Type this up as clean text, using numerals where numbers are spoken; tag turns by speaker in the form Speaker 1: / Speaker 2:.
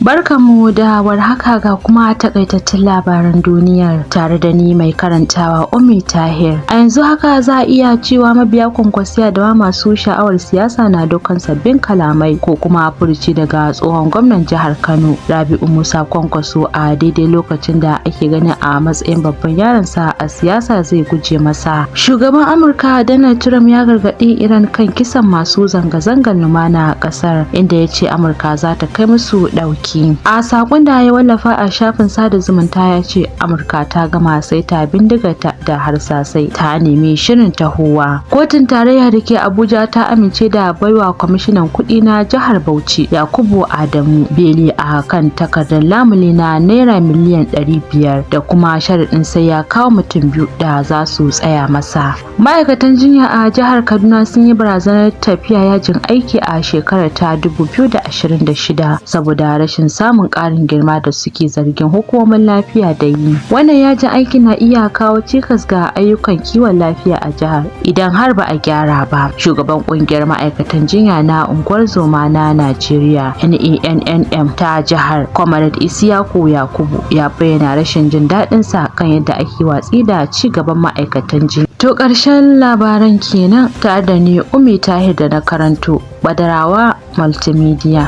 Speaker 1: Barkanmu da warhaka, ga kuma takaitattun labaran duniyar tare da ni mai karantawa, Ummi Tahir. A yanzu haka za a iya cewa mabiya Kwankwasiya da ma masu sha'awar siyasa na dokan sabbin kalamai ko kuma furuci daga tsohon gwamnan jihar Kano, Rabi'u Musa Kwankwaso, a daidai lokacin da ake ganin a matsayin babban yaronsa a siyasa zai guje masa. Shugaban Amurka Donald Trump ya gargaɗi Iran kan kisan masu zanga-zangar lumana a ƙasar, inda ya ce Amurka za ta kai musu ɗauki. A sakon da ya wallafa a shafin sada zumunta, ya ce Amurka ta gama saita bindigarta da harsasai, ta nemi shirin tahowa. Kotun tarayya da ke Abuja ta amince da baiwa kwamishinan kuɗi na jihar Bauchi, Yakubu Adamu, beli a kan takardar lamuni na naira miliyan 500 da kuma sharaɗin sai ya kawo mutum biyu da za su tsaya masa. Ma'aikatan jinya a jihar Kaduna sun yi barazanar tafiya yajin aiki a shekarar ta 2026 saboda rashin samun ƙarin girma da suke zargin hukumomin lafiya da yi. Wannan yajin aiki na iya kawo cikas ga ayyukan kiwon lafiya a jihar idan har ba a gyara ba. Shugaban ƙungiyar ma'aikatan jinya na unguwar zoma na Najeriya, NANNM, ta jihar, Comrade Isiyaku Yakubu, ya bayyana rashin jin daɗin sa kan yadda ake watsi da ci gaban ma'aikatan jinya. To, ƙarshen labaran kenan tare da ni, Ummi Tahir, da na karanto. Badarawa Multimedia.